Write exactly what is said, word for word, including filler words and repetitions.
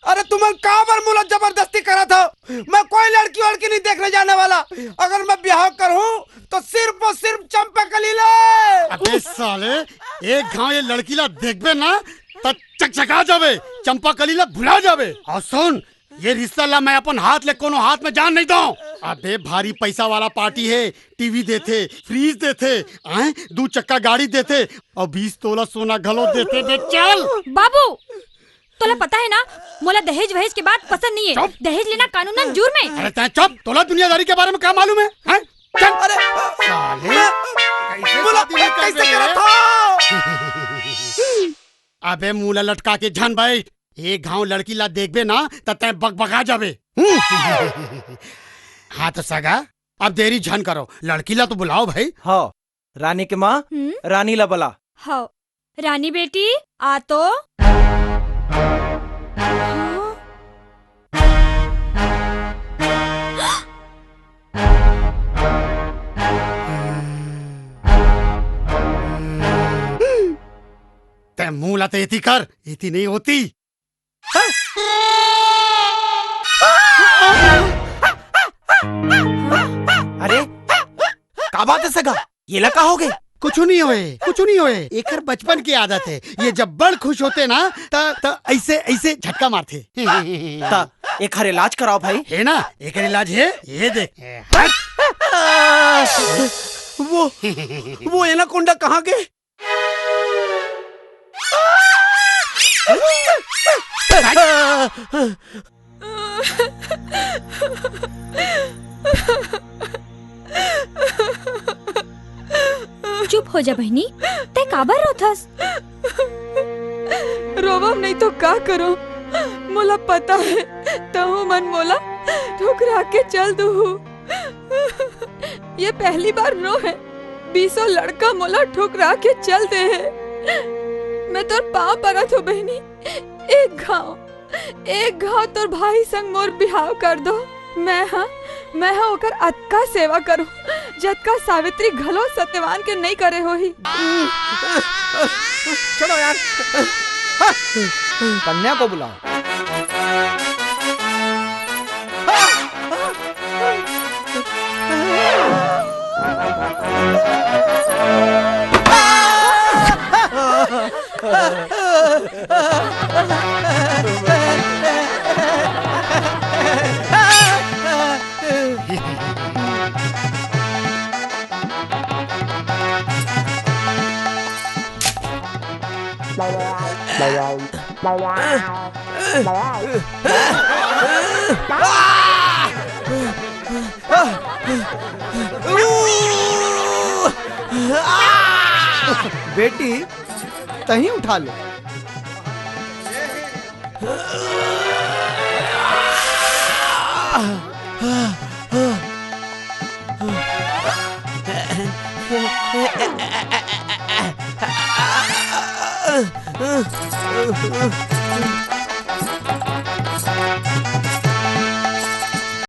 अरे तुमन काबर मोला जबरदस्ती करत हो? मैं कोई लड़की वड़की नहीं देखने जाने वाला। अगर मैं ब्याह करूं तो सिर्फ और सिर्फ चंपा कली ले। अबे साले, एक घांव ये लड़की ला देखबे ना, त चकचका जाबे, चंपा कली ला भुला जाबे। और सुन, ये रिश्ता ला मैं अपन हाथ ले कोनो हाथ में जान नहीं दूं। अबे भारी पैसा वाला पार्टी है, टीवी देथे, फ्रिज देथे, आए दू चक्का गाड़ी देथे और बीस तोला सोना घलो देथे बे। चल। बाबू, तोला पता है ना, मोला दहेज वहेज के बात पसंद नहीं है। चुप। दहेज लेना कानूनन जुर्म है। अरे तैं चुप, तोला दुनियादारी के बारे में का मालूम है, हैं? चल। अरे, साले, कैसे बोला, शादी नहीं कर कैसे रहे करा हैं? था? अबे मुंह ला लटका के झन बैठ। एक घांव लड़की ला देखबे ना, त तैं बकबका जाबे। हम्म। हाँ तो सगा, अब देरी झन करो, लड़की ला तो बुलाओ भाई। हाँ, रानी के माँ, हम्म? रानी ला बुला। हाँ, रानी बेटी, आ तो। हाँ? तैं मुंह ला तो एती कर, एती नहीं होती। अरे, का बात है सगा? ये ला का हो गए? कुछ नहीं होए, कुछ नहीं होए। एकर बचपन की आदत है। ये जब बड़ खुश होते ना, त, त ऐसे, ऐसे झटका मारते। त एकर इलाज कराओ भाई। है ना, एकर इलाज है, ये देख। हट। वो, वो एनाकोंडा कहाँ गए? चुप हो जा बहिनी, तै काबर रोथस? रोवम नहीं तो का करो, मोला पता है, तहू मन मोला ठुकरा के चल दुहू। ये पहली बार नो है, बीसों लड़का मोला ठुकरा के चल दे है। मैं तोर पाँव परत हूँ बहिनी, एक घाव, एक घाव तोर भाई संग मोर बिहाव कर दो। मैं हा, मैं हा ओकर अतका सेवा करूँ, जतका सावित्री घलो सत्यवान के नहीं करे होही। छोड़ो यार, कन्या को बुलाओ। बेटी, तहीं उठा ले।